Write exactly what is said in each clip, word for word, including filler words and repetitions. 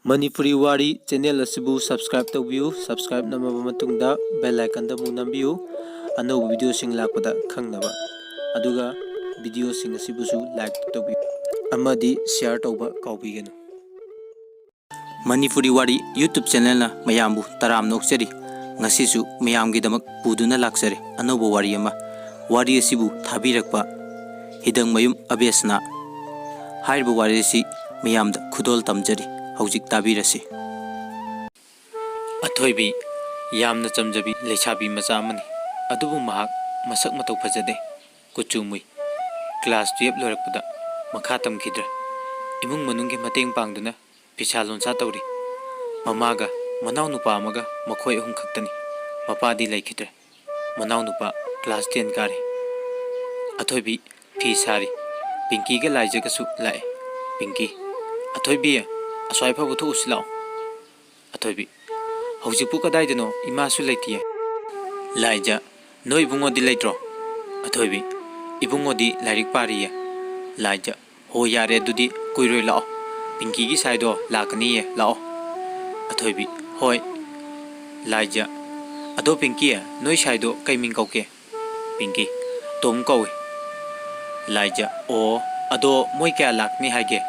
ꯃꯅꯤꯄꯨꯔꯤ ꯋꯥꯔꯤ ꯆꯦꯅꯦꯜ ꯑꯁꯤꯕꯨ subscribe ꯇꯧꯕꯤꯌꯨ꯫ Subscribe ꯅꯝꯃꯕ ꯃꯇꯨꯡꯗ bell icon ꯗ ꯑꯃꯨꯛ ꯅꯝꯕꯤꯌꯨ, ꯑꯅꯧꯕ video ꯁꯤꯡ ꯂꯥꯛꯄꯗ ꯈꯪꯅꯕ꯫ ꯑꯗꯨꯒ video ꯁꯤꯡ ꯑꯁꯤꯕꯨꯁꯨ like ꯇꯧꯕꯤꯌꯨ ꯑꯃꯗꯤ share ꯇꯧꯕ ꯀꯥꯎꯕꯤꯒꯅꯨ꯫ ꯃꯅꯤꯄꯨꯔꯤ ꯋꯥꯔꯤ YouTube ꯆꯦꯅꯦꯜꯅ ꯃꯌꯥꯝꯕꯨ ꯇꯔꯥꯝꯅ ꯑꯣꯛꯆꯔꯤ꯫ ꯉꯁꯤꯁꯨ ꯃꯌꯥꯝꯒꯤꯗꯃꯛ ꯄꯨꯗꯨꯅ ꯂꯥꯛꯆꯔꯦ ꯑꯅꯧꯕ ꯋꯥꯔꯤ ꯑꯃ꯫ ꯋꯥꯔꯤ ꯑꯁꯤꯕꯨ ꯊꯥꯕꯤꯔꯛꯄ ꯍꯤꯗꯪꯃꯌꯨꯝ ꯑꯕꯦꯁꯅ꯫ ꯍꯥꯏꯔꯤꯕ ꯋꯥꯔꯤ ꯑꯁꯤ ꯃꯌꯥꯝꯗ ꯈꯨꯗꯣꯜ ꯇꯝꯖꯔꯤ꯫ ꯍꯧꯖꯤꯛ ꯇꯥꯕꯤꯔꯁꯤ꯫ ꯑꯊꯣꯏꯕꯤ ꯌꯥꯝꯅ ꯆꯝꯖꯕꯤ ꯂꯩꯁꯥꯕꯤ ꯃꯆꯥ ꯑꯃꯅꯤ꯫ ꯑꯗꯨꯕꯨ ꯃꯍꯥꯛ ꯃꯁꯛ ꯃꯇꯧ ꯐꯖꯗꯦ, ꯀꯨꯆꯨ ꯃꯨꯏ꯫ Class twelve ꯂꯣꯏꯔꯛꯄꯗ ꯃꯈꯥ ꯇꯝꯈꯤꯗ꯭ꯔꯦ꯫ ꯏꯃꯨꯡ ꯃꯅꯨꯡꯒꯤ ꯃꯇꯦꯡ ꯄꯥꯡꯗꯨꯅ ꯐꯤꯁꯥ ꯂꯣꯟꯁꯥ ꯇꯧꯔꯤ꯫ ꯃꯃꯥꯒ ꯃꯅꯥꯎ ꯅꯨꯄꯥ ꯑꯃꯒ ꯃꯈꯣꯏ ꯑꯍꯨꯝ ꯈꯛꯇꯅꯤ꯫ ꯃꯄꯥꯗꯤ ꯂꯩꯈꯤꯗ꯭ꯔꯦ꯫ ꯃꯅꯥꯎ ꯅꯨꯄꯥ class ten ꯀꯥꯔꯤ꯫ ꯑꯊꯣꯏꯕꯤ ꯐꯤ ꯁꯥꯔꯤ꯫ ꯄꯤꯡꯀꯤꯒ ꯂꯥꯏꯖꯒꯁꯨ ꯂꯥꯛꯑꯦ꯫ ꯄꯤꯡꯀꯤ, "ꯑꯊꯣꯏꯕꯤ, ꯑꯁ꯭ꯋꯥꯏ ꯐꯥꯎꯕ ꯊꯣꯛꯎꯁꯤ ꯂꯥꯛꯑꯣ"꯫ ꯑꯊꯣꯏꯕꯤ, "ꯍꯧꯖꯤꯛꯄꯨ ꯀꯗꯥꯏꯗꯅꯣ? ꯏꯃꯥꯁꯨ ꯂꯩꯇꯤꯌꯦ"꯫ ꯂꯥꯏꯖ, "ꯅꯣꯏ ꯏꯕꯨꯡꯉꯣꯗꯤ ꯂꯩꯇ꯭ꯔꯣ?" ꯑꯊꯣꯏꯕꯤ, "ꯏꯕꯨꯡꯉꯣꯗꯤ ꯂꯥꯏꯔꯤꯛ ꯄꯥꯔꯤꯌꯦ"꯫ ꯂꯥꯏꯖ, "ꯍꯣ ꯌꯥꯔꯦ, ꯑꯗꯨꯗꯤ ꯀꯨꯏꯔꯣꯏ, ꯂꯥꯛꯑꯣ꯫ ꯄꯤꯡꯀꯤꯒꯤ ꯁꯥꯏꯗꯣ ꯂꯥꯛꯀꯅꯤꯌꯦ, ꯂꯥꯛꯑꯣ"꯫ ꯑꯊꯣꯏꯕꯤ, "ꯍꯣꯏ"꯫ ꯂꯥꯏꯖ, "ꯑꯗꯣ ꯄꯤꯡꯀꯤ, ꯅꯣꯏ ꯁꯥꯏꯗꯣ ꯀꯩ ꯃꯤꯡ ꯀꯧꯒꯦ?" ꯄꯤꯡꯀꯤ, "ꯇꯣꯝ ꯀꯧꯏ"꯫ ꯂꯥꯏꯖ, "ꯑꯣ, ꯑꯗꯣ ꯃꯣꯏ ꯀꯌꯥ ꯂꯥꯛꯅꯤ ꯍꯥꯏꯒꯦ?"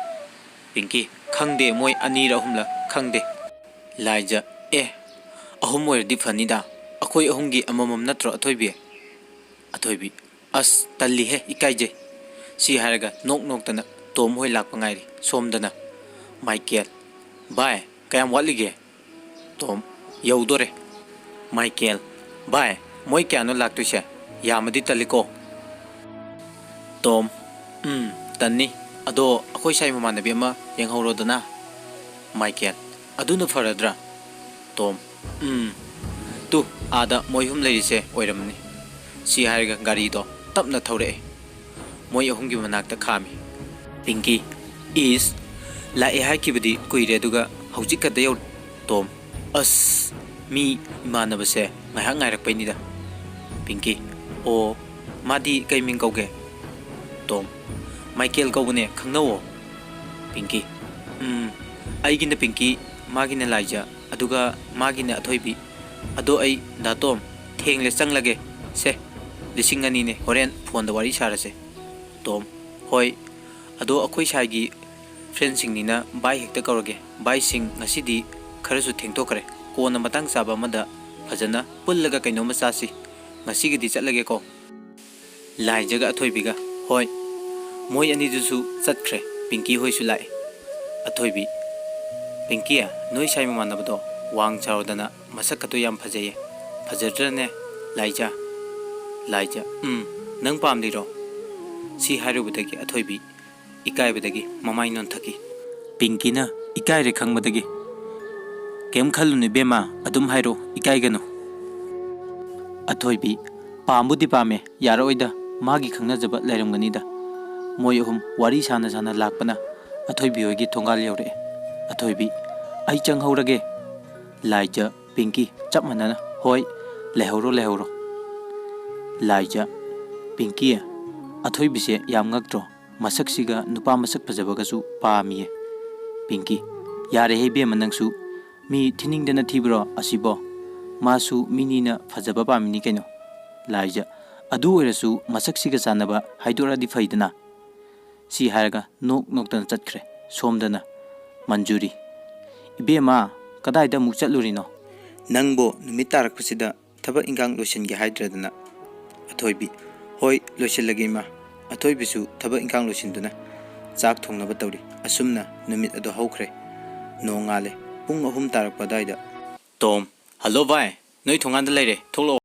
ꯄꯤꯡꯀꯤ, "ꯈꯪꯗꯦ, ꯃꯣꯏ ꯑꯅꯤꯔ ꯑꯍꯨꯝꯂ ꯈꯪꯗꯦ"꯫ ꯂꯥꯏꯖ, "ꯑꯦ, ꯑꯍꯨꯝ ꯑꯣꯏꯔꯗꯤ ꯐꯅꯤꯗ, ꯑꯩꯈꯣꯏ ꯑꯍꯨꯝꯒꯤ ꯑꯃꯃꯝ ꯅꯠꯇ꯭ꯔꯣ, ꯑꯊꯣꯏꯕꯤ?" ꯑꯊꯣꯏꯕꯤ, "ꯑꯁ, ꯇꯜꯂꯤꯍꯦ, ꯏꯀꯥꯏꯖꯩ"꯫ ꯁꯤ ꯍꯥꯏꯔꯒ ꯅꯣꯛ ꯅꯣꯛꯇꯅ ꯇꯣꯝ ꯍꯣꯏ ꯂꯥꯛꯄ ꯉꯥꯏꯔꯤ꯫ ꯁꯣꯝꯗꯅ ꯃꯥꯏꯀꯦꯜ, "ꯚꯥꯏ, ꯀꯌꯥꯝ ꯋꯥꯠꯂꯤꯒꯦ?" ꯇꯣꯝ, "ꯌꯧꯗꯣꯔꯦ"꯫ ꯃꯥꯏꯀꯦꯜ, "ꯚꯥꯏ, ꯃꯣꯏ ꯀꯌꯥꯅꯣ ꯂꯥꯛꯇꯣꯏꯁꯦ? ꯌꯥꯝꯃꯗꯤ ꯇꯜꯂꯤꯀꯣ"꯫ ꯇꯣꯝ, "ꯎꯝ, ꯇꯟꯅꯤ꯫ ꯑꯗꯣ ꯑꯩꯈꯣꯏ ꯁꯥꯏ ꯃꯃꯥꯟꯅꯕꯤ ꯑꯃ ꯌꯦꯡꯍꯧꯔꯣꯗꯅ"꯫ ꯃꯥꯏꯀꯦꯜ, "ꯑꯗꯨꯅ ꯐꯔꯗ꯭ꯔꯥ"꯫ ꯇꯣꯝ, "ꯎꯝ, ꯇꯨ, ꯑꯥꯗ ꯃꯣꯏ ꯑꯍꯨꯝ ꯂꯩꯔꯤꯁꯦ ꯑꯣꯏꯔꯝꯃꯅꯤ"꯫ ꯁꯤ ꯍꯥꯏꯔꯒ ꯒꯥꯔꯤꯗꯣ ꯇꯞꯅ ꯊꯧꯔꯛꯑꯦ꯫ ꯃꯣꯏ ꯑꯍꯨꯝꯒꯤ ꯃꯅꯥꯛꯇ ꯈꯥꯝꯃꯤ꯫ ꯄꯤꯡꯀꯤ, "ꯏꯁ, ꯂꯥꯛꯑꯦ ꯍꯥꯏꯈꯤꯕꯗꯤ ꯀꯨꯏꯔꯦ, ꯑꯗꯨꯒ ꯍꯧꯖꯤꯛ ꯈꯛꯇ ꯌꯧꯔꯦ"꯫ ꯇꯣꯝ, "ꯑꯁ, ꯃꯤ ꯏꯃꯥꯟꯅꯕꯁꯦ ꯉꯥꯏꯍꯥꯛ ꯉꯥꯏꯔꯛꯄꯩꯅꯤꯗ"꯫ ꯄꯤꯡꯀꯤ, "ꯑꯣ, ꯃꯥꯗꯤ ꯀꯩ ꯃꯤꯡ ꯀꯧꯒꯦ?" ꯇꯣꯝ, "ꯃꯥꯏꯀꯦꯜ ꯀꯧꯕꯅꯦ, ꯈꯪꯅꯧꯋꯣ"꯫ ꯄꯤꯡꯀꯤ, "ꯎꯝ, ꯑꯩꯒꯤꯅ ꯄꯤꯡꯀꯤ, ꯃꯥꯒꯤꯅ ꯂꯥꯏꯖ, ꯑꯗꯨꯒ ꯃꯥꯒꯤꯅ ꯑꯊꯣꯏꯕꯤ꯫ ꯑꯗꯣ ꯑꯩ, ꯗꯥ ꯇꯣꯝ, ꯊꯦꯡꯂꯦ, ꯆꯪꯂꯒꯦ꯫ ꯁꯦ, ꯂꯤꯁꯤꯡ ꯑꯅꯤꯅꯦ, ꯍꯣꯔꯦꯟ ꯐꯣꯟꯗ ꯋꯥꯔꯤ ꯁꯥꯔꯁꯦ꯫ ꯇꯣꯝ, ꯍꯣꯏ꯫ ꯑꯗꯣ ꯑꯩꯈꯣꯏ ꯁꯥꯏꯒꯤ ꯐ꯭ꯔꯦꯟꯁꯤꯡꯅꯤꯅ ꯚꯥꯏ ꯍꯦꯛꯇ ꯀꯧꯔꯒꯦ꯫ ꯚꯥꯏꯁꯤꯡ, ꯉꯁꯤꯗꯤ ꯈꯔꯁꯨ ꯊꯦꯡꯗꯣꯛꯈ꯭ꯔꯦ꯫ ꯀꯣꯟꯅ ꯃꯇꯥꯡ ꯆꯥꯕ ꯑꯃꯗ ꯐꯖꯅ ꯄꯨꯜꯂꯒ ꯀꯩꯅꯣꯝꯃ ꯆꯥꯁꯤ꯫ ꯉꯁꯤꯒꯤꯗꯤ ꯆꯠꯂꯒꯦꯀꯣ꯫ ꯂꯥꯏꯖꯒ ꯑꯊꯣꯏꯕꯤꯒ, ꯍꯣꯏ꯫ ꯃꯣꯏ ꯑꯅꯤꯗꯨꯁꯨ ꯆꯠꯈ꯭ꯔꯦ꯫ ꯄꯤꯡꯀꯤ ꯍꯣꯏꯁꯨ ꯂꯥꯛꯑꯦ꯫ ꯑꯊꯣꯏꯕꯤ, ꯄꯤꯡꯀꯤ, ꯅꯣꯏ ꯁꯥꯏ ꯃꯃꯥꯟꯅꯕꯗꯣ ꯋꯥꯡ ꯆꯥꯎꯔꯗꯅ ꯃꯁꯛꯀꯗꯣ ꯌꯥꯝ ꯐꯖꯩꯌꯦ꯫ ꯐꯖꯗ꯭ꯔꯅꯦ, ꯂꯥꯏꯖ? ꯂꯥꯏꯖ, ꯎꯝ, ꯅꯪ ꯄꯥꯝꯂꯤꯔꯣ? ꯁꯤ ꯍꯥꯏꯔꯨꯕꯗꯒꯤ ꯑꯊꯣꯏꯕꯤ ꯏꯀꯥꯏꯕꯗꯒꯤ ꯃꯃꯥꯏ ꯅꯣꯟꯊꯈꯤ꯫ ꯄꯤꯡꯀꯤꯅ ꯏꯀꯥꯏꯔꯦ ꯈꯪꯕꯗꯒꯤ, "ꯀꯩꯝ ꯈꯜꯂꯨꯅꯨ ꯏꯕꯦꯝꯃ, ꯑꯗꯨꯝ ꯍꯥꯏꯔꯣ, ꯏꯀꯥꯏꯒꯅꯨ꯫" ꯑꯊꯣꯏꯕꯤ, "ꯄꯥꯝꯕꯨꯗꯤ ꯄꯥꯝꯃꯦ, ꯌꯥꯔꯛꯑꯣꯏꯗ, ꯃꯥꯒꯤ ꯈꯪꯅꯖꯕ ꯂꯩꯔꯝꯒꯅꯤꯗ꯫" ꯃꯣꯏ ꯑꯍꯨꯝ ꯋꯥꯔꯤ ꯁꯥꯅ ꯁꯥꯅ ꯂꯥꯛꯄꯅ ꯑꯊꯣꯏꯕꯤ ꯍꯣꯏꯒꯤ ꯊꯣꯡꯒꯥꯜ ꯌꯧꯔꯛꯑꯦ꯫ ꯑꯊꯣꯏꯕꯤ, "ꯑꯩ ꯆꯪꯍꯧꯔꯒꯦ꯫" ꯂꯥꯏꯖ, ꯄꯤꯡꯀꯤ ꯆꯞ ꯃꯥꯟꯅꯅ, "ꯍꯣꯏ, ꯂꯩꯍꯧꯔꯣ, ꯂꯩꯍꯧꯔꯣ꯫" ꯂꯥꯏꯖ, "ꯄꯤꯡꯀꯤ, ꯑꯊꯣꯏꯕꯤꯁꯦ ꯌꯥꯝ ꯉꯛꯇ꯭ꯔꯣ? ꯃꯁꯛꯁꯤꯒ ꯅꯨꯄꯥ ꯃꯁꯛ ꯐꯖꯕꯒꯁꯨ ꯄꯥꯝꯃꯤꯌꯦ꯫" ꯄꯤꯡꯀꯤ, "ꯌꯥꯔꯦꯍꯦ ꯏꯕꯦꯝꯃ ꯅꯪꯁꯨ, ꯃꯤ ꯊꯤꯅꯤꯡꯗꯅ ꯊꯤꯕ꯭ꯔꯣ ꯑꯁꯤꯕꯣ? ꯃꯥꯁꯨ ꯃꯤꯅꯤꯅ ꯐꯖꯕ ꯄꯥꯝꯃꯤꯅꯤ ꯀꯩꯅꯣ꯫" ꯂꯥꯏꯖ, "ꯑꯗꯨ ꯑꯣꯏꯔꯁꯨ ꯃꯁꯛꯁꯤꯒ ꯆꯥꯟꯅꯕ ꯍꯥꯏꯗꯣꯔꯛꯑꯗꯤ ꯐꯩꯗꯅ꯫" ꯁꯤ ꯍꯥꯏꯔꯒ ꯅꯣꯛ ꯅꯣꯛꯇꯅ ꯆꯠꯈ꯭ꯔꯦ꯫ ꯁꯣꯝꯗꯅ ꯃꯟꯖꯨꯔꯤ, "ꯏꯕꯦꯝꯃ, ꯀꯗꯥꯏꯗ ꯑꯃꯨꯛ ꯆꯠꯂꯨꯔꯤꯅꯣ? ꯅꯪꯕꯨ ꯅꯨꯃꯤꯠ ꯇꯥꯔꯛꯄꯁꯤꯗ ꯊꯕꯛ ꯏꯟꯈꯥꯡ ꯂꯣꯏꯁꯤꯟꯒꯦ ꯍꯥꯏꯗ꯭ꯔꯗꯅ꯫" ꯑꯊꯣꯏꯕꯤ, "ꯍꯣꯏ, ꯂꯣꯏꯁꯤꯜꯂꯒꯦ ꯏꯃꯥ꯫" ꯑꯊꯣꯏꯕꯤꯁꯨ ꯊꯕꯛ ꯏꯟꯈꯥꯡ ꯂꯣꯏꯁꯤꯟꯗꯨꯅ ꯆꯥꯛ ꯊꯣꯡꯅꯕ ꯇꯧꯔꯤ꯫ ꯑꯁꯨꯝꯅ ꯅꯨꯃꯤꯠ ꯑꯗꯨ ꯍꯧꯈ꯭ꯔꯦ꯫ ꯅꯣꯡꯉꯥꯜꯂꯦ꯫ ꯄꯨꯡ ꯑꯍꯨꯝ ꯇꯥꯔꯛꯄ ꯑꯗꯨꯋꯥꯏꯗ, "ꯇꯣꯝ, ꯍꯜꯂꯣ ꯚꯥꯏ, ꯅꯣꯏ ꯊꯣꯡꯒꯥꯟꯗ ꯂꯩꯔꯦ, ꯊꯣꯛꯂꯛꯑꯣ꯫"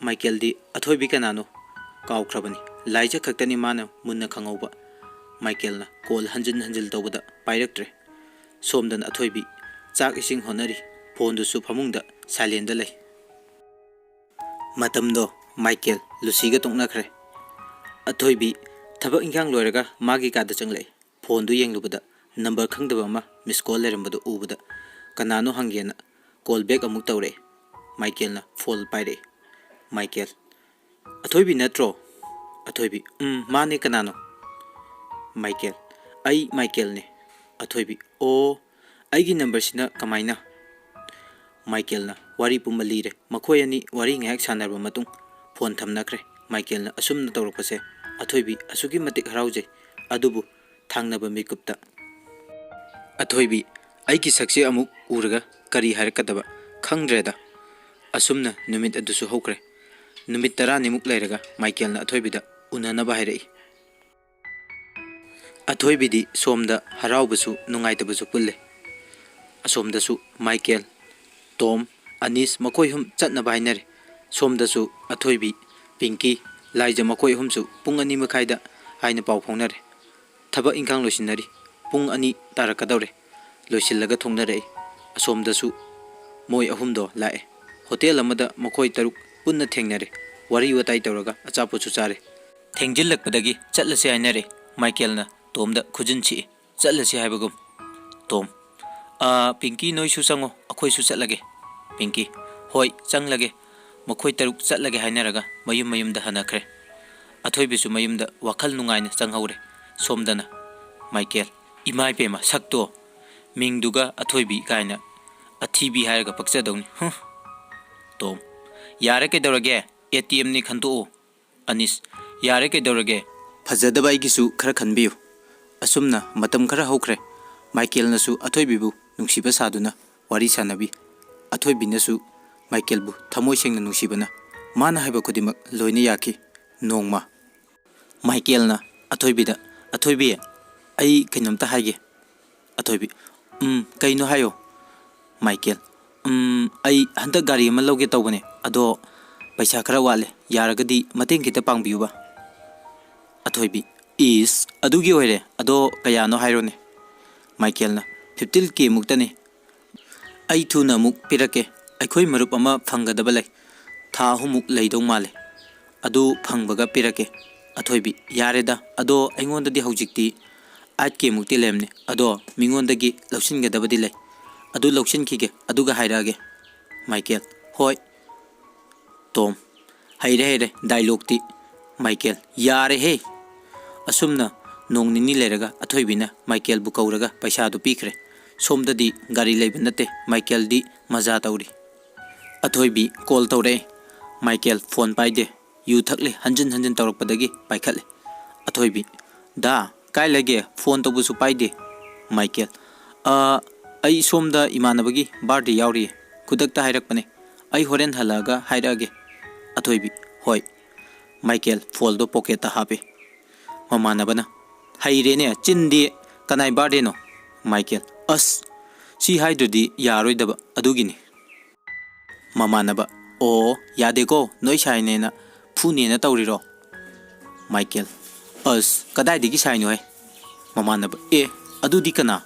ꯃꯥꯏꯀꯦꯜꯗꯤ ꯑꯊꯣꯏꯕꯤ ꯀꯅꯥꯅꯣ ꯀꯥꯎꯈ꯭ꯔꯕꯅꯤ꯫ ꯂꯥꯏꯖ ꯈꯛꯇꯅꯤ ꯃꯥꯅ ꯃꯨꯟꯅ ꯈꯪꯍꯧꯕ꯫ ꯃꯥꯏꯀꯦꯜꯅ ꯀꯣꯜ ꯍꯟꯖꯤꯟ ꯍꯟꯖꯤꯟ ꯇꯧꯕꯗ ꯄꯥꯏꯔꯛꯇ꯭ꯔꯦ꯫ ꯁꯣꯝꯗꯅ ꯑꯊꯣꯏꯕꯤ ꯆꯥꯛ ꯏꯁꯤꯡ ꯍꯣꯠꯅꯔꯤ꯫ ꯐꯣꯟꯗꯨꯁꯨ ꯐꯃꯨꯡꯗ ꯁꯥꯏꯂꯦꯟꯗ ꯂꯩ꯫ ꯃꯇꯝꯗꯣ ꯃꯥꯏꯀꯦꯜ ꯂꯨꯁꯤꯒ ꯇꯣꯛꯅꯈ꯭ꯔꯦ꯫ ꯑꯊꯣꯏꯕꯤ ꯊꯕꯛ ꯏꯟꯈꯥꯡ ꯂꯣꯏꯔꯒ ꯃꯥꯒꯤ ꯀꯥꯗ ꯆꯪꯂꯛꯏ꯫ ꯐꯣꯟꯗꯨ ꯌꯦꯡꯂꯨꯕꯗ ꯅꯝꯕꯔ ꯈꯪꯗꯕ ꯑꯃ ꯃꯤꯁ ꯀꯣꯜ ꯂꯩꯔꯝꯕꯗꯨ ꯎꯕꯗ ꯀꯅꯥꯅꯣ ꯍꯪꯒꯦꯅ ꯀꯣꯜ ꯕꯦꯛ ꯑꯃꯨꯛ ꯇꯧꯔꯛꯑꯦ꯫ ꯃꯥꯏꯀꯦꯜꯅ ꯐꯣꯟ ꯄꯥꯏꯔꯛꯑꯦ꯫ ꯃꯥꯏꯀꯦꯜ, "ꯑꯊꯣꯏꯕꯤ ꯅꯠꯇ꯭ꯔꯣ?" ꯑꯊꯣꯏꯕꯤ, "ꯎꯝ, ꯃꯥꯅꯦ, ꯀꯅꯥꯅꯣ?" ꯃꯥꯏꯀꯦꯜ, "ꯑꯩ ꯃꯥꯏꯀꯦꯜꯅꯦ꯫" ꯑꯊꯣꯏꯕꯤ, "ꯑꯣ, ꯑꯩꯒꯤ ꯅꯝꯕꯔꯁꯤꯅ ꯀꯃꯥꯏꯅ?" ꯃꯥꯏꯀꯦꯜꯅ ꯋꯥꯔꯤ ꯄꯨꯝꯕ ꯂꯤꯔꯦ꯫ ꯃꯈꯣꯏ ꯑꯅꯤ ꯋꯥꯔꯤ ꯉꯥꯏꯍꯥꯛ ꯁꯥꯟꯅꯔꯕ ꯃꯇꯨꯡ ꯐꯣꯟ ꯊꯝꯅꯈ꯭ꯔꯦ꯫ ꯃꯥꯏꯀꯦꯜꯅ ꯑꯁꯨꯝꯅ ꯇꯧꯔꯛꯄꯁꯦ ꯑꯊꯣꯏꯕꯤ ꯑꯁꯨꯛꯀꯤ ꯃꯇꯤꯛ ꯍꯔꯥꯎꯖꯩ, ꯑꯗꯨꯕꯨ ꯊꯥꯡꯅꯕ ꯃꯤꯀꯨꯞꯇ꯫ ꯑꯊꯣꯏꯕꯤ, ꯑꯩꯒꯤ ꯁꯛꯁꯦ ꯑꯃꯨꯛ ꯎꯔꯒ ꯀꯔꯤ ꯍꯥꯏꯔꯛꯀꯗꯕ ꯈꯪꯗ꯭ꯔꯦꯗ꯫ ꯑꯁꯨꯝꯅ ꯅꯨꯃꯤꯠ ꯑꯗꯨꯁꯨ ꯍꯧꯈ꯭ꯔꯦ꯫ ꯅꯨꯃꯤꯠ ꯇꯔꯥꯅꯤꯃꯨꯛ ꯂꯩꯔꯒ ꯃꯥꯏꯀꯦꯜꯅ ꯑꯊꯣꯏꯕꯤꯗ ꯎꯅꯅꯕ ꯍꯥꯏꯔꯛꯏ꯫ ꯑꯊꯣꯏꯕꯤꯗꯤ ꯁꯣꯝꯗ ꯍꯔꯥꯎꯕꯁꯨ ꯅꯨꯡꯉꯥꯏꯇꯕꯁꯨ ꯄꯨꯜꯂꯦ꯫ ꯑꯁꯣꯝꯗꯁꯨ ꯃꯥꯏꯀꯦꯜ, ꯇꯣꯝ, ꯑꯅꯤꯁ ꯃꯈꯣꯏ ꯑꯍꯨꯝ ꯆꯠꯅꯕ ꯍꯥꯏꯅꯔꯦ꯫ ꯁꯣꯝꯗꯁꯨ ꯑꯊꯣꯏꯕꯤ, ꯄꯤꯡꯀꯤ, ꯂꯥꯏꯖ ꯃꯈꯣꯏ ꯑꯍꯨꯝꯁꯨ ꯄꯨꯡ ꯑꯅꯤ ꯃꯈꯥꯏꯗ ꯍꯥꯏꯅ ꯄꯥꯎ ꯐꯥꯎꯅꯔꯦ꯫ ꯊꯕꯛ ꯏꯟꯈꯥꯡ ꯂꯣꯏꯁꯤꯟꯅꯔꯤ꯫ ꯄꯨꯡ ꯑꯅꯤ ꯇꯥꯔꯛꯀꯗꯧꯔꯦ꯫ ꯂꯣꯏꯁꯤꯜꯂꯒ ꯊꯣꯛꯅꯔꯛꯏ꯫ ꯑꯁꯣꯝꯗꯁꯨ ꯃꯣꯏ ꯑꯍꯨꯝꯗꯣ ꯂꯥꯛꯑꯦ꯫ ꯍꯣꯇꯦꯜ ꯑꯃꯗ ꯃꯈꯣꯏ ꯇꯔꯨꯛ ꯄꯨꯟꯅ ꯊꯦꯡꯅꯔꯦ꯫ ꯋꯥꯔꯤ ꯋꯥꯇꯥꯏ ꯇꯧꯔꯒ ꯑꯆꯥꯄꯣꯠꯁꯨ ꯆꯥꯔꯦ꯫ ꯊꯦꯡꯖꯤꯜꯂꯛꯄꯗꯒꯤ ꯆꯠꯂꯁꯦ ꯍꯥꯏꯅꯔꯦ꯫ ꯃꯥꯏꯀꯦꯜꯅ ꯇꯣꯝꯗ ꯈꯨꯖꯤꯟ ꯁꯤꯛꯏ꯫ "ꯆꯠꯂꯁꯤ ꯍꯥꯏꯕꯒꯨꯝ꯫" ꯇꯣꯝ, "ꯑꯥ, ꯄꯤꯡꯀꯤ, ꯅꯣꯏꯁꯨ ꯆꯪꯉꯣ, ꯑꯩꯈꯣꯏꯁꯨ ꯆꯠꯂꯒꯦ꯫" ꯄꯤꯡꯀꯤ, "ꯍꯣꯏ, ꯆꯪꯂꯒꯦ꯫" ꯃꯈꯣꯏ ꯇꯔꯨꯛ ꯆꯠꯂꯒꯦ ꯍꯥꯏꯅꯔꯒ ꯃꯌꯨꯝ ꯃꯌꯨꯝꯗ ꯍꯟꯅꯈ꯭ꯔꯦ꯫ ꯑꯊꯣꯏꯕꯤꯁꯨ ꯃꯌꯨꯝꯗ ꯋꯥꯈꯜ ꯅꯨꯡꯉꯥꯏꯅ ꯆꯪꯍꯧꯔꯦ꯫ ꯁꯣꯝꯗꯅ ꯃꯥꯏꯀꯦꯜ, "ꯏꯃꯥ ꯏꯄꯦꯝꯃ, ꯁꯛꯇꯣ, ꯃꯤꯡꯗꯨꯒ ꯑꯊꯣꯏꯕꯤ ꯀꯥꯏꯅ, ꯑꯊꯤꯕꯤ ꯍꯥꯏꯔꯒ ꯄꯛꯆꯗꯧꯅꯤ꯫ ꯍꯨꯝ꯫" ꯇꯣꯝ, "ꯌꯥꯔꯦ, ꯀꯩꯗꯧꯔꯒꯦ? A T ꯑꯦꯝꯅꯤ ꯈꯟꯇꯣꯛꯑꯣ꯫" ꯑꯅꯤꯁ, "ꯌꯥꯔꯦ, ꯀꯩꯗꯧꯔꯒꯦ? ꯐꯖꯗꯕ ꯑꯩꯒꯤꯁꯨ ꯈꯔ ꯈꯟꯕꯤꯌꯨ꯫" ꯑꯁꯨꯝꯅ ꯃꯇꯝ ꯈꯔ ꯍꯧꯈ꯭ꯔꯦ꯫ ꯃꯥꯏꯀꯦꯜꯅꯁꯨ ꯑꯊꯣꯏꯕꯤꯕꯨ ꯅꯨꯡꯁꯤꯕ ꯁꯥꯗꯨꯅ ꯋꯥꯔꯤ ꯁꯥꯟꯅꯕꯤ꯫ ꯑꯊꯣꯏꯕꯤꯅꯁꯨ ꯃꯥꯏꯀꯦꯜꯕꯨ ꯊꯃꯣꯏ ꯁꯦꯡꯅ ꯅꯨꯡꯁꯤꯕꯅ ꯃꯥꯅ ꯍꯥꯏꯕ ꯈꯨꯗꯤꯡꯃꯛ ꯂꯣꯏꯅ ꯌꯥꯈꯤ꯫ ꯅꯣꯡꯃ ꯃꯥꯏꯀꯦꯜꯅ ꯑꯊꯣꯏꯕꯤꯗ, "ꯑꯊꯣꯏꯕꯤ, ꯑꯩ ꯀꯩꯅꯣꯝꯇ ꯍꯥꯏꯒꯦ꯫" ꯑꯊꯣꯏꯕꯤ, "ꯎꯝ, ꯀꯩꯅꯣ ꯍꯥꯏꯌꯣ꯫" ꯃꯥꯏꯀꯦꯜ, "ꯎꯝ, ꯑꯩ ꯍꯟꯗꯛ ꯒꯥꯔꯤ ꯑꯃ ꯂꯧꯒꯦ ꯇꯧꯕꯅꯦ, ꯑꯗꯣ "ꯄꯩꯁꯥ ꯈꯔ ꯋꯥꯠꯂꯦ, ꯌꯥꯔꯒꯗꯤ ꯃꯇꯦꯡ ꯈꯤꯇ ꯄꯥꯡꯕꯤꯌꯨꯕ꯫" ꯑꯊꯣꯏꯕꯤ, "ꯏꯁ, ꯑꯗꯨꯒꯤ ꯑꯣꯏꯔꯦ, ꯑꯗꯣ ꯀꯌꯥꯅꯣ ꯍꯥꯏꯔꯣꯅꯦ?" ꯃꯥꯏꯀꯦꯜꯅ, "ꯐꯤꯐꯇꯤꯟ ꯀꯦ ꯃꯨꯛꯇꯅꯤ꯫ ꯑꯩ ꯊꯨꯅ ꯑꯃꯨꯛ ꯄꯤꯔꯛꯀꯦ꯫ ꯑꯩꯈꯣꯏ ꯃꯔꯨꯞ ꯑꯃ ꯐꯪꯒꯗꯕ ꯂꯩ꯫ ꯊꯥ ꯑꯍꯨꯝꯃꯨꯛ ꯂꯩꯗꯧ ꯃꯥꯜꯂꯦ꯫ ꯑꯗꯨ ꯐꯪꯕꯒ ꯄꯤꯔꯛꯀꯦ꯫" ꯑꯊꯣꯏꯕꯤ, "ꯌꯥꯔꯦꯗ, ꯑꯗꯣ ꯑꯩꯉꯣꯟꯗꯗꯤ ꯍꯧꯖꯤꯛꯇꯤ ꯑꯥꯏꯠ ꯀꯦ ꯃꯨꯛꯇꯤ ꯂꯩꯔꯝꯅꯤ꯫ ꯑꯗꯣ ꯃꯤꯉꯣꯟꯗꯒꯤ ꯂꯧꯁꯤꯟꯒꯗꯕꯗꯤ ꯂꯩ꯫ ꯑꯗꯨ ꯂꯧꯁꯤꯟꯈꯤꯒꯦ, ꯑꯗꯨꯒ ꯍꯥꯏꯔꯛꯑꯒꯦ꯫" ꯃꯥꯏꯀꯦꯜ, "ꯍꯣꯏ꯫" ꯇꯣꯝ, "ꯍꯩꯔꯦ, ꯍꯩꯔꯦ, ꯗꯥꯏꯂꯣꯛꯇꯤ꯫" ꯃꯥꯏꯀꯦꯜ, "ꯌꯥꯔꯦꯍꯦ!" ꯑꯁꯨꯝꯅ ꯅꯣꯡ ꯅꯤꯅꯤ ꯂꯩꯔꯒ ꯑꯊꯣꯏꯕꯤꯅ ꯃꯥꯏꯀꯦꯜꯕꯨ ꯀꯧꯔꯒ ꯄꯩꯁꯥꯗꯨ ꯄꯤꯈ꯭ꯔꯦ꯫ ꯁꯣꯝꯗꯗꯤ ꯒꯥꯔꯤ ꯂꯩꯕ ꯅꯠꯇꯦ, ꯃꯥꯏꯀꯦꯜꯗꯤ ꯃꯖꯥ ꯇꯧꯔꯤ꯫ ꯑꯊꯣꯏꯕꯤ ꯀꯣꯜ ꯇꯧꯔꯛꯑꯦ꯫ ꯃꯥꯏꯀꯦꯜ ꯐꯣꯟ ꯄꯥꯏꯗꯦ꯫ ꯌꯨ ꯊꯛꯂꯤ, ꯍꯟꯖꯤꯟ ꯍꯟꯖꯤꯟ ꯇꯧꯔꯛꯄꯗꯒꯤ ꯄꯥꯏꯈꯠꯂꯦ꯫ ꯑꯊꯣꯏꯕꯤ, "ꯗꯥ, ꯀꯥꯏ ꯂꯩꯒꯦ? ꯐꯣꯟ ꯇꯧꯕꯁꯨ ꯄꯥꯏꯗꯦ꯫" ꯃꯥꯏꯀꯦꯜ, "ꯑ, ꯑꯩ ꯁꯣꯝꯗ ꯏꯃꯥꯟꯅꯕꯒꯤ ꯕꯥꯔꯗꯦ ꯌꯥꯎꯔꯤꯌꯦ꯫ ꯈꯨꯗꯛꯇ ꯍꯥꯏꯔꯛꯄꯅꯦ꯫ ꯑꯩ ꯍꯣꯔꯦꯟ ꯍꯜꯂꯛꯑꯒ ꯍꯥꯏꯔꯛꯑꯒꯦ꯫" ꯑꯊꯣꯏꯕꯤ, "ꯍꯣꯏ꯫" ꯃꯥꯏꯀꯦꯜ ꯐꯣꯟꯗꯣ ꯄꯣꯀꯦꯠꯇ ꯍꯥꯞꯄꯦ꯫ ꯃꯃꯥꯟꯅꯕꯅ, "ꯍꯩꯔꯦꯅꯦ, ꯆꯤꯟꯗꯤ꯫ ꯀꯅꯥꯏ ꯕꯥꯔꯗꯦꯅꯣ?" ꯃꯥꯏꯀꯦꯜ, "ꯑꯁ, ꯁꯤ ꯍꯥꯏꯗ꯭ꯔꯗꯤ ꯌꯥꯔꯣꯏꯗꯕ, ꯑꯗꯨꯒꯤꯅꯤ꯫" ꯃꯃꯥꯟꯅꯕ, "ꯑꯣ, ꯌꯥꯗꯦꯀꯣ, ꯅꯣꯏ ꯁꯥꯏꯅꯦꯅ ꯐꯨꯅꯦꯅ ꯇꯧꯔꯤꯔꯣ?" ꯃꯥꯏꯀꯦꯜ, "ꯑꯁ, ꯀꯗꯥꯏꯗꯒꯤ ꯁꯥꯏꯅꯣꯍꯦ?" ꯃꯃꯥꯟꯅꯕ, "ꯑꯦ, ꯑꯗꯨꯗꯤ ꯀꯅꯥ?"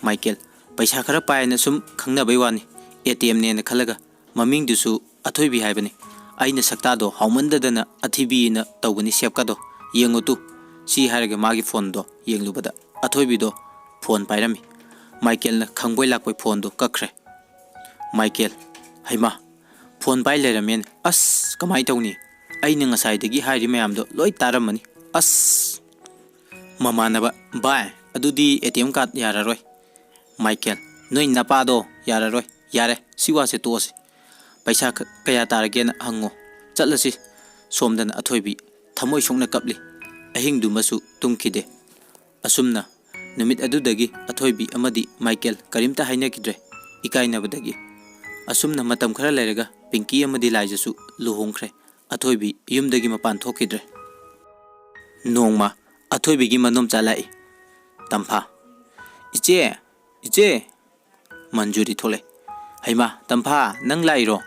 ꯃꯥꯏꯀꯦꯜ, "ꯄꯩꯁꯥ ꯈꯔ ꯄꯥꯏꯅ ꯁꯨꯝ ꯈꯪꯅꯕꯩ ꯋꯥꯅꯤ, ꯑꯦ ꯇꯤ ꯑꯦꯝꯅꯦꯅ ꯈꯜꯂꯒ꯫ ꯃꯃꯤꯡꯗꯨꯁꯨ ꯑꯊꯣꯏꯕꯤ ꯍꯥꯏꯕꯅꯤ꯫ ꯑꯩꯅ ꯁꯛꯇꯥꯗꯣ ꯍꯥꯎꯃꯟꯗꯗꯅ ꯑꯊꯤꯕꯤꯅ ꯇꯧꯕꯅꯤ ꯁꯦꯞꯀꯗꯣ꯫ ꯌꯦꯡꯉꯨ ꯇꯨ꯫" ꯁꯤ ꯍꯥꯏꯔꯒ ꯃꯥꯒꯤ ꯐꯣꯟꯗꯣ ꯌꯦꯡꯂꯨꯕꯗ ꯑꯊꯣꯏꯕꯤꯗꯣ ꯐꯣꯟ ꯄꯥꯏꯔꯝꯃꯤ꯫ ꯃꯥꯏꯀꯦꯜꯅ ꯈꯪꯕꯣꯏ ꯂꯥꯛꯄꯣꯏ ꯐꯣꯟꯗꯣ ꯀꯛꯈ꯭ꯔꯦ꯫ ꯃꯥꯏꯀꯦꯜ, "ꯍꯩꯃꯥ, ꯐꯣꯟ ꯄꯥꯏ ꯂꯩꯔꯝꯃꯦꯅꯦ꯫ ꯑꯁ, ꯀꯃꯥꯏ ꯇꯧꯅꯤ? ꯑꯩꯅ ꯉꯁꯥꯏꯗꯒꯤ ꯍꯥꯏꯔꯤ ꯃꯌꯥꯝꯗꯣ ꯂꯣꯏ ꯇꯥꯔꯝꯃꯅꯤ꯫ ꯑꯁ!" ꯃꯃꯥꯟꯅꯕ, "ꯚꯥꯏ, ꯑꯗꯨꯗꯤ ꯑꯦ ꯇꯤ ꯑꯦꯝ ꯀꯥꯔꯗ ꯌꯥꯔꯔꯣꯏ꯫" ꯃꯥꯏꯀꯦꯜ, "ꯅꯣꯏ ꯅꯄꯥꯗꯣ ꯌꯥꯔꯔꯣꯏ꯫ ꯌꯥꯔꯦ, ꯁꯤ ꯋꯥꯁꯦ ꯇꯣꯛꯑꯁꯤ꯫ ꯄꯩꯁꯥ ꯈ-, ꯀꯌꯥ ꯇꯥꯔꯒꯦꯅ ꯍꯪꯉꯣ꯫ ꯆꯠꯂꯁꯤ꯫" ꯁꯣꯝꯗꯅ ꯑꯊꯣꯏꯕꯤ ꯊꯃꯣꯏ ꯁꯣꯛꯅ ꯀꯞꯂꯤ꯫ ꯑꯍꯤꯡꯗꯨꯃꯁꯨ ꯇꯨꯝꯈꯤꯗꯦ꯫ ꯑꯁꯨꯝꯅ ꯅꯨꯃꯤꯠ ꯑꯗꯨꯗꯒꯤ ꯑꯊꯣꯏꯕꯤ ꯑꯃꯗꯤ ꯃꯥꯏꯀꯦꯜ ꯀꯔꯤꯝꯇ ꯍꯥꯏꯅꯈꯤꯗ꯭ꯔꯦ, ꯏꯀꯥꯏꯅꯕꯗꯒꯤ꯫ ꯑꯁꯨꯝꯅ ꯃꯇꯝ ꯈꯔ ꯂꯩꯔꯒ ꯄꯤꯡꯀꯤ ꯑꯃꯗꯤ ꯂꯥꯏꯖꯁꯨ ꯂꯨꯍꯣꯡꯈ꯭ꯔꯦ꯫ ꯑꯊꯣꯏꯕꯤ ꯌꯨꯝꯗꯒꯤ ꯃꯄꯥꯟ ꯊꯣꯛꯈꯤꯗ꯭ꯔꯦ꯫ ꯅꯣꯡꯃ ꯑꯊꯣꯏꯕꯤꯒꯤ ꯃꯗꯣꯝꯆꯥ ꯂꯥꯛꯏ꯫ "ꯇꯝꯐꯥ, ꯏꯆꯦ, ꯏꯆꯦ!" ꯃꯟꯖꯨꯔꯤ ꯊꯣꯛꯂꯛꯑꯦ꯫ "ꯍꯩꯃꯥ, ꯇꯝꯐꯥ, ꯅꯪ ꯂꯥꯛꯏꯔꯣ?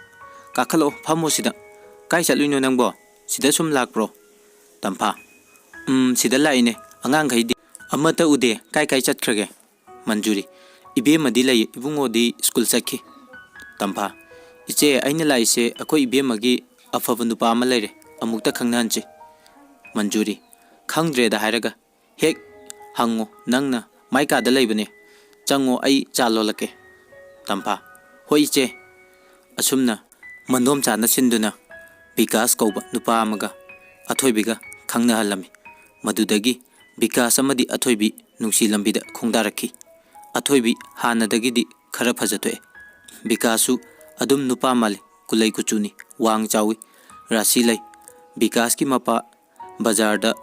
ꯀꯥꯈꯠꯂꯛꯑꯣ, ꯐꯝꯃꯣ ꯁꯤꯗ꯫" "ꯀꯥꯏ ꯆꯠꯂꯨꯏꯅꯣ ꯅꯪꯕꯣ? ꯁꯤꯗ ꯁꯨꯝ ꯂꯥꯛꯄ꯭ꯔꯣ?" ꯇꯝꯐꯥ, "ꯎꯝ, ꯁꯤꯗ ꯂꯥꯛꯏꯅꯦ꯫ ꯑꯉꯥꯡꯈꯩꯗꯤ ꯑꯃꯠꯇ ꯎꯗꯦ꯫ ꯀꯥꯏ ꯀꯥꯏ ꯆꯠꯈ꯭ꯔꯒꯦ?" ꯃꯟꯖꯨꯔꯤ, "ꯏꯕꯦꯝꯃꯗꯤ ꯂꯩ, ꯏꯕꯨꯡꯉꯣꯗꯤ ꯁ꯭ꯀꯨꯜ ꯆꯠꯈꯤ꯫" ꯇꯝꯐꯥ, "ꯏꯆꯦ, ꯑꯩꯅ ꯂꯥꯛꯏꯁꯦ ꯑꯩꯈꯣꯏ ꯏꯕꯦꯝꯃꯒꯤ ꯑꯐꯕ ꯅꯨꯄꯥ ꯑꯃ ꯂꯩꯔꯦ, ꯑꯃꯨꯛꯇ ꯈꯪꯅꯍꯟꯁꯤ꯫" ꯃꯟꯖꯨꯔꯤ, "ꯈꯪꯗ꯭ꯔꯦꯗ ꯍꯥꯏꯔꯒ, ꯍꯦꯛ ꯍꯪꯉꯣ, ꯅꯪꯅ ꯃꯥꯏ ꯀꯥꯗ ꯂꯩꯕꯅꯦ, ꯆꯪꯉꯣ, ꯑꯩ ꯆꯥ ꯂꯣꯜꯂꯛꯀꯦ꯫" ꯇꯝꯐꯥ, "ꯍꯣꯏ ꯏꯆꯦ꯫" ꯑꯁꯨꯝꯅ ꯃꯟꯗꯣꯝꯆꯥꯅ ꯁꯤꯟꯗꯨꯅ ꯕꯤꯀꯥꯁ ꯀꯧꯕ ꯅꯨꯄꯥ ꯑꯃꯒ ꯑꯊꯣꯏꯕꯤꯒ ꯈꯪꯅꯍꯜꯂꯝꯃꯤ꯫ ꯃꯗꯨꯗꯒꯤ ꯕꯤꯀꯥꯁ ꯑꯃꯗꯤ ꯑꯊꯣꯏꯕꯤ ꯅꯨꯡꯁꯤ ꯂꯝꯕꯤꯗ ꯈꯣꯡꯗꯥꯔꯛꯈꯤ꯫ ꯑꯊꯣꯏꯕꯤ ꯍꯥꯟꯅꯗꯒꯤꯗꯤ ꯈꯔ ꯐꯖꯊꯣꯛꯑꯦ꯫ ꯕꯤꯀꯥꯁꯁꯨ ꯑꯗꯨꯝ ꯅꯨꯄꯥ ꯃꯥꯜꯂꯤ, ꯀꯨꯂꯩ ꯀꯨꯆꯨꯅꯤ, ꯋꯥꯡ ꯆꯥꯎꯏ, ꯔꯥꯁꯤ ꯂꯩ꯫ ꯕꯤꯀꯥꯁꯀꯤ ꯃꯄꯥ ꯕꯖꯥꯔꯗ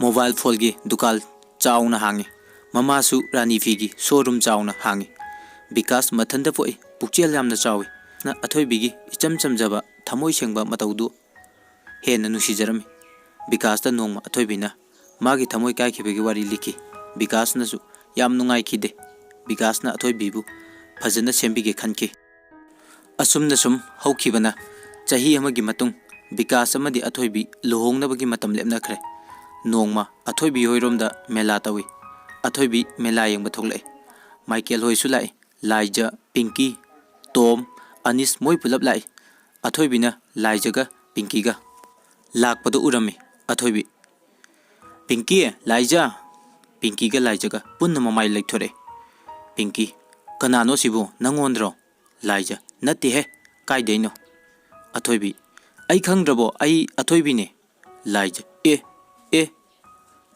ꯃꯣꯕꯥꯏꯜ ꯐꯣꯟꯒꯤ ꯗꯨꯀꯥꯟ ꯆꯥꯎꯅ ꯍꯥꯡꯉꯤ꯫ ꯃꯃꯥꯁꯨ ꯔꯥꯅꯤ ꯐꯤꯒꯤ ꯁꯣꯔꯨꯝ ꯆꯥꯎꯅ ꯍꯥꯡꯉꯤ꯫ ꯕꯤꯀꯥꯁ ꯃꯊꯟꯇ ꯄꯣꯛꯏ, ꯄꯨꯛꯆꯦꯜ ꯌꯥꯝꯅ ꯆꯥꯎꯏ꯫ ꯅ ꯑꯊꯣꯏꯕꯤꯒꯤ ꯏꯆꯝ ꯆꯝꯖꯕ, ꯊꯃꯣꯏ ꯁꯦꯡꯕ ꯃꯇꯧꯗꯨ ꯍꯦꯟꯅ ꯅꯨꯡꯁꯤꯖꯔꯝꯃꯤ꯫ ꯕꯤꯀꯥꯁꯇ ꯅꯣꯡꯃ ꯑꯊꯣꯏꯕꯤꯅ ꯃꯥꯒꯤ ꯊꯃꯣꯏ ꯀꯥꯏꯈꯤꯕꯒꯤ ꯋꯥꯔꯤ ꯂꯤꯈꯤ꯫ ꯕꯤꯀꯥꯁꯅꯁꯨ ꯌꯥꯝ ꯅꯨꯡꯉꯥꯏꯈꯤꯗꯦ꯫ ꯕꯤꯀꯥꯁꯅ ꯑꯊꯣꯏꯕꯤꯕꯨ ꯐꯖꯅ ꯁꯦꯝꯕꯤꯒꯦ ꯈꯟꯈꯤ꯫ ꯑꯁꯨꯝꯅ ꯁꯨꯝ ꯍꯧꯈꯤꯕꯅ ꯆꯍꯤ ꯑꯃꯒꯤ ꯃꯇꯨꯡ ꯕꯤꯀꯥꯁ ꯑꯃꯗꯤ ꯑꯊꯣꯏꯕꯤ ꯂꯨꯍꯣꯡꯅꯕꯒꯤ ꯃꯇꯝ ꯂꯦꯞꯅꯈ꯭ꯔꯦ꯫ ꯅꯣꯡꯃ ꯑꯊꯣꯏꯕꯤ ꯍꯣꯏꯔꯣꯝꯗ ꯃꯦꯂꯥ ꯇꯧꯏ꯫ ꯑꯊꯣꯏꯕꯤ ꯃꯦꯂꯥ ꯌꯦꯡꯕ ꯊꯣꯛꯂꯛꯏ꯫ ꯃꯥꯏꯀꯦꯜ ꯍꯣꯏꯁꯨ ꯂꯥꯛꯏ꯫ ꯂꯥꯏꯖ, ꯄꯤꯡꯀꯤ, ꯇꯣꯝ, ꯑꯅꯤꯁ ꯃꯣꯏ ꯄꯨꯂꯞ ꯂꯥꯛꯏ꯫ ꯑꯊꯣꯏꯕꯤꯅ ꯂꯥꯏꯖꯒ ꯄꯤꯡꯀꯤꯒ ꯂꯥꯛꯄꯗ ꯎꯔꯝꯃꯤ꯫ ꯑꯊꯣꯏꯕꯤ, "ꯄꯤꯡꯀꯤ, ꯂꯥꯏꯖ!" ꯄꯤꯡꯀꯤꯒ ꯂꯥꯏꯖꯒ ꯄꯨꯟꯅ ꯃꯃꯥꯏ ꯂꯩꯊꯣꯔꯛꯑꯦ꯫ ꯄꯤꯡꯀꯤ, "ꯀꯅꯥꯅꯣ ꯁꯤꯕꯨ, ꯅꯪꯉꯣꯟꯗ꯭ꯔꯣ?" ꯂꯥꯏꯖ, "ꯅꯠꯇꯦꯍꯦ, ꯀꯥꯏꯗꯩꯅꯣ?" ꯑꯊꯣꯏꯕꯤ, "ꯑꯩ ꯈꯪꯗ꯭ꯔꯕꯣ? ꯑꯩ ꯑꯊꯣꯏꯕꯤꯅꯦ꯫" ꯂꯥꯏꯖ, "ꯑꯦ, ꯑꯦ,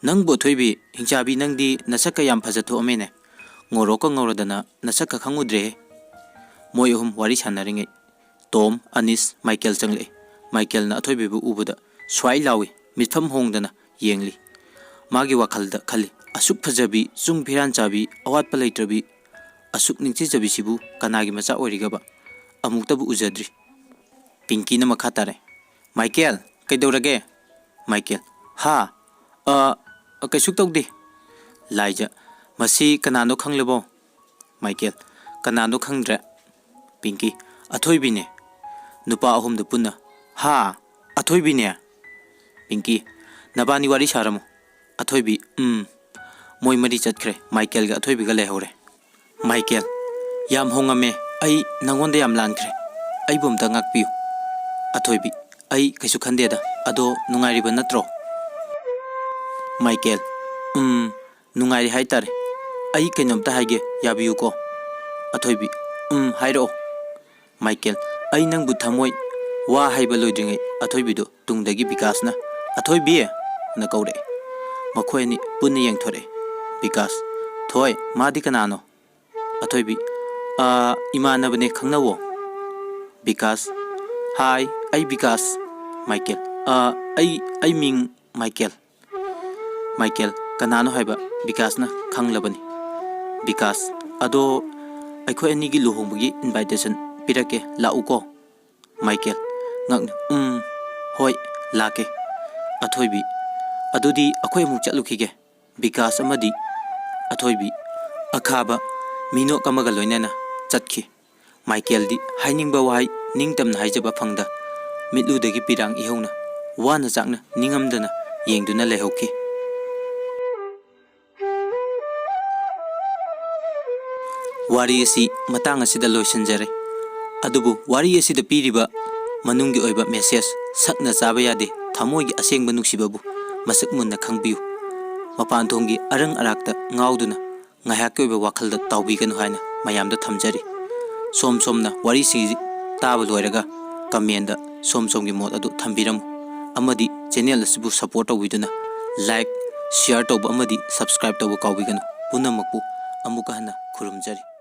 ꯅꯪꯕꯨ ꯑꯊꯣꯏꯕꯤ? ꯍꯤꯡꯆꯥꯕꯤ, ꯅꯪꯗꯤ ꯅꯁꯛꯀ ꯌꯥꯝ ꯐꯖ ꯊꯣꯛꯑꯝꯃꯦꯅꯦ꯫ ꯉꯧꯔꯣꯛꯀ ꯉꯧꯔꯗꯅ ꯅꯁꯛꯀ ꯈꯪꯉꯨꯗ꯭ꯔꯦꯍꯦ꯫" ꯃꯣꯏ ꯑꯍꯨꯝ ꯋꯥꯔꯤ ꯁꯥꯟꯅꯔꯤꯉꯩ ꯇꯣꯝ, ꯑꯅꯤꯁ, ꯃꯥꯏꯀꯦꯜ ꯆꯪꯂꯛꯏ꯫ ꯃꯥꯏꯀꯦꯜꯅ ꯑꯊꯣꯏꯕꯤꯕꯨ ꯎꯕꯗ ꯁ꯭ꯋꯥꯏ ꯂꯥꯎꯏ, ꯃꯤꯠꯐꯝ ꯍꯣꯡꯗꯅ ꯌꯦꯡꯂꯤ꯫ ꯃꯥꯒꯤ ꯋꯥꯈꯜꯗ ꯈꯜꯂꯤ, "ꯑꯁꯨꯛ ꯐꯖꯕꯤ, ꯆꯨꯡ ꯐꯤꯔꯥꯟ ꯆꯥꯕꯤ, ꯑꯋꯥꯠꯄ ꯂꯩꯇ꯭ꯔꯕꯤ, ꯑꯁꯨꯛ ꯅꯤꯡꯊꯤꯖꯕꯤꯁꯤꯕꯨ ꯀꯅꯥꯒꯤ ꯃꯆꯥ ꯑꯣꯏꯔꯤꯒꯕ? ꯑꯃꯨꯛꯇꯕꯨ ꯎꯖꯗ꯭ꯔꯤ꯫" ꯄꯤꯡꯀꯤꯅ ꯃꯈꯥ ꯇꯥꯔꯦ, "ꯃꯥꯏꯀꯦꯜ, ꯀꯩꯗꯧꯔꯒꯦ?" ꯃꯥꯏꯀꯦꯜ, "ꯍꯥ? ꯑ, ꯀꯩꯁꯨ ꯇꯧꯗꯦ꯫" ꯂꯥꯏꯖ, "ꯃꯁꯤ ꯀꯅꯥꯅꯣ ꯈꯪꯂꯕꯣ?" ꯃꯥꯏꯀꯦꯜ, "ꯀꯅꯥꯅꯣ ꯈꯪꯗ꯭ꯔꯦ꯫" ꯄꯤꯡꯀꯤ, "ꯑꯊꯣꯏꯕꯤꯅꯦ꯫" ꯅꯨꯄꯥ ꯑꯍꯨꯝꯗꯨ ꯄꯨꯟꯅ ꯍꯥ? ꯑꯊꯣꯏꯕꯤꯅꯦ? ꯄꯤꯡꯀꯤ, ꯅꯕꯥꯅꯤ ꯋꯥꯔꯤ ꯁꯥꯔꯝꯃꯣ꯫ ꯑꯊꯣꯏꯕꯤ, ꯎꯝ꯫ ꯃꯣꯏ ꯃꯔꯤ ꯆꯠꯈ꯭ꯔꯦ꯫ ꯃꯥꯏꯀꯦꯜꯒ ꯑꯊꯣꯏꯕꯤꯒ ꯂꯩꯍꯧꯔꯦ꯫ ꯃꯥꯏꯀꯦꯜ, ꯌꯥꯝ ꯍꯣꯡꯉꯝꯃꯦ꯫ ꯑꯩ ꯅꯪꯉꯣꯟꯗ ꯌꯥꯝ ꯂꯥꯟꯈ꯭ꯔꯦ꯫ ꯑꯩꯕꯨ ꯑꯝꯇ ꯉꯥꯛꯄꯤꯌꯨ꯫ ꯑꯊꯣꯏꯕꯤ, ꯑꯩ ꯀꯩꯁꯨ ꯈꯟꯗꯦꯗ꯫ ꯑꯗꯣ ꯅꯨꯡꯉꯥꯏꯔꯤꯕ ꯅꯠꯇ꯭ꯔꯣ? ꯃꯥꯏꯀꯦꯜ, ꯎꯝ, ꯅꯨꯡꯉꯥꯏꯔꯤ ꯍꯥꯏꯇꯥꯔꯦ꯫ ꯑꯩ ꯀꯩꯅꯣꯝꯇ ꯍꯥꯏꯒꯦ, ꯌꯥꯕꯤꯌꯨꯀꯣ꯫ ꯑꯊꯣꯏꯕꯤ, ꯎꯝ, ꯍꯥꯏꯔꯛꯑꯣ꯫ ꯃꯥꯏꯀꯦꯜ, ꯑꯩ ꯅꯪꯕꯨ ꯊꯃꯣꯏ ꯋꯥ ꯍꯥꯏꯕ ꯂꯣꯏꯗ꯭ꯔꯤꯉꯩ ꯑꯊꯣꯏꯕꯤꯗꯨ ꯇꯨꯡꯗꯒꯤ ꯕꯤꯀꯥꯁꯅ, "ꯑꯊꯣꯏꯕꯤ!" ꯅ ꯀꯧꯔꯛꯑꯦ꯫ ꯃꯈꯣꯏ ꯑꯅꯤ ꯄꯨꯟꯅ ꯌꯦꯡꯊꯣꯔꯛꯑꯦ꯫ ꯕꯤꯀꯥꯁ, "ꯊꯣꯏ, ꯃꯥꯗꯤ ꯀꯅꯥꯅꯣ?" ꯑꯊꯣꯏꯕꯤ, "ꯑꯥ, ꯏꯃꯥꯟꯅꯕꯅꯦ, ꯈꯪꯅꯧꯋꯣ?" ꯕꯤꯀꯥꯁ, "ꯍꯥꯏ, ꯑꯩ ꯕꯤꯀꯥꯁ꯫" ꯃꯥꯏꯀꯦꯜ, "ꯑꯥ, ꯑꯩ, ꯑꯩ ꯃꯤꯡ ꯃꯥꯏꯀꯦꯜ꯫" ꯃꯥꯏꯀꯦꯜ, "ꯀꯅꯥꯅꯣ ꯍꯥꯏꯕ?" ꯕꯤꯀꯥꯁꯅ ꯈꯪꯂꯕꯅꯤ꯫ ꯕꯤꯀꯥꯁ, "ꯑꯗꯣ ꯑꯩꯈꯣꯏ ꯑꯅꯤꯒꯤ ꯂꯨꯍꯣꯡꯕꯒꯤ invitation ꯄꯤꯔꯛꯀꯦ, ꯂꯥꯛꯎꯀꯣ꯫" ꯃꯥꯏꯀꯦꯜ, ꯉꯛꯅ, "ꯎꯝ, ꯍꯣꯏ, ꯂꯥꯛꯀꯦ꯫" ꯑꯊꯣꯏꯕꯤ, "ꯑꯗꯨꯗꯤ ꯑꯩꯈꯣꯏ ꯑꯃꯨꯛ ꯆꯠꯂꯨꯈꯤꯒꯦ꯫" ꯕꯤꯀꯥꯁ ꯑꯃꯗꯤ ꯑꯊꯣꯏꯕꯤ ꯑꯈꯥꯕ ꯃꯤꯅꯣꯛ ꯑꯃꯒ ꯂꯣꯏꯅꯅ ꯆꯠꯈꯤ꯫ ꯃꯥꯏꯀꯦꯜꯗꯤ ꯍꯥꯏꯅꯤꯡꯕ ꯋꯥꯍꯩ ꯅꯤꯡꯇꯝꯅ ꯍꯥꯏꯖꯕ ꯐꯪꯗ, ꯃꯤꯠꯂꯨꯗꯒꯤ ꯄꯤꯔꯥꯡ ꯏꯍꯧꯅ ꯋꯥꯅ ꯆꯥꯛꯅ ꯅꯤꯡꯉꯝꯗꯅ ꯌꯦꯡꯗꯨꯅ ꯂꯩꯍꯧꯈꯤ꯫ ꯋꯥꯔꯤ ꯑꯁꯤ ꯃꯇꯥꯡ ꯑꯁꯤꯗ ꯂꯣꯏꯁꯤꯟꯖꯔꯦ꯫ ꯑꯗꯨꯕꯨ ꯋꯥꯔꯤ ꯑꯁꯤꯗ ꯄꯤꯔꯤꯕ ꯃꯅꯨꯡꯒꯤ ꯑꯣꯏꯕ message, ꯁꯛꯅ ꯆꯥꯕ ꯌꯥꯗꯦ, ꯊꯃꯣꯏꯒꯤ ꯑꯁꯦꯡꯕ ꯅꯨꯡꯁꯤꯕꯕꯨ ꯃꯁꯛ ꯃꯨꯟꯅ ꯈꯪꯕꯤꯌꯨ꯫ ꯃꯄꯥꯟ ꯊꯣꯡꯒꯤ ꯑꯔꯪ ꯑꯔꯥꯛꯇ ꯉꯥꯎꯗꯨꯅ ꯉꯥꯏꯍꯥꯛꯀꯤ ꯑꯣꯏꯕ ꯋꯥꯈꯜꯗ ꯇꯥꯎꯕꯤꯒꯅꯨ ꯍꯥꯏꯅ ꯃꯌꯥꯝꯗ ꯊꯝꯖꯔꯤ꯫ ꯁꯣꯝ ꯁꯣꯝꯅ ꯋꯥꯔꯤꯁꯤꯡꯁꯤ ꯇꯥꯕ ꯂꯣꯏꯔꯒ comment ꯁꯣꯝ ꯁꯣꯝꯒꯤ ꯃꯣꯠ ꯑꯗꯨ ꯊꯝꯕꯤꯔꯝꯃꯨ, ꯑꯃꯗꯤ channel ꯑꯁꯤꯕꯨ support ꯇꯧꯕꯤꯗꯨꯅ like, share ꯇꯧꯕ ꯑꯃꯗꯤ subscribe ꯇꯧꯕ ꯀꯥꯎꯕꯤꯒꯅꯨ꯫ ꯄꯨꯝꯅꯃꯛꯄꯨ ꯑꯃꯨꯛꯀ ꯍꯟꯅ ꯈꯨꯔꯨꯝꯖꯔꯤ꯫